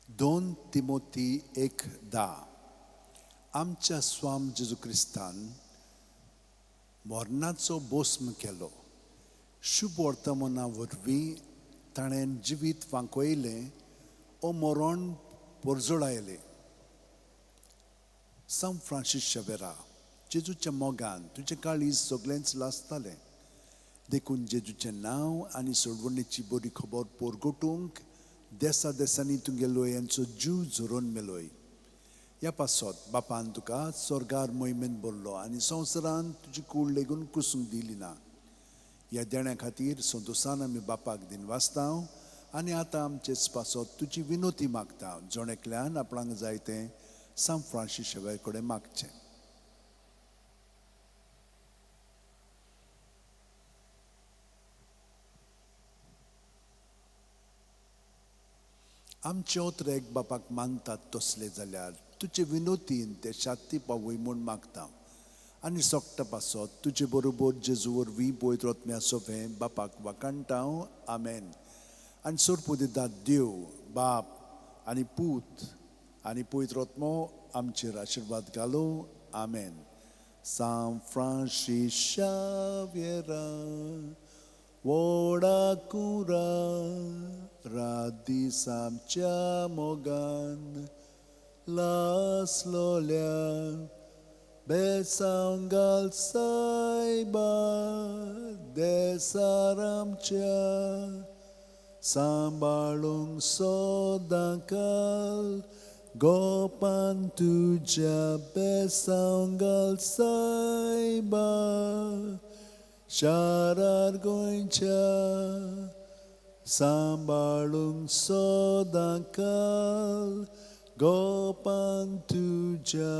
2 तिमोथी 1:10. आमच्या स्वाम जेजू क्रिस्तान मरणाचो बोस्म केलो. शुभ वर्तमाना वरवीं ताणें जिवीत फांकयलें ओ मरण पोरजोळायलें. सांत फ्रांसीस शावेरा, जेजूच्या मोगान तुजें काळीज सगळेंच लासतालें. देखून जेजूचें नांव आनी सोडवणेची बरी खबर पोरगोटूंक देसा देसांनी तुगेलो यांचो जीव झरोवन मेलोय. ह्या पासत बापान तुका स्वर्गार मोहिमेन भरलो आनी संवसारान तुजी कूड लेगून कुसूंक दिली ना. ह्या देण्या खातीर संतोसान आमी बापाक दिनवासता आनी आतां आमचेच पासत तुजी विनोती मागता. जण एकल्यान आपणाक जाय तें सांत फ्रांसीस शावेर कडेन मागचें. आमचे ओतरेक बापाक मानतात तसले जाल्यार तुजे विनोतीन ते शाती पावय म्हूण मागता आनी सोकटा पासत तुजे बरोबर जेजू वरवीं पवित्र आत्म्या सोफें बापाक वाखाणटा. आमेन. आनी सोरपुदिदाद देव बाप आनी पूत आनी पवित्र आत्मो आमचेर आशिर्वाद घालो. आमेन. सांत फ्रांसीस शावेरा व्हडा कुरा रात दीस आमच्या मोगान लासलोल्या बेसांव घाल सायबा देसार आमच्या सांबाळूंक सदां काल गोपान तुज्या बेसांव घाल सायबा शारार गोंयच्या सांबाळूंक सदां काल गोपान तुज्या.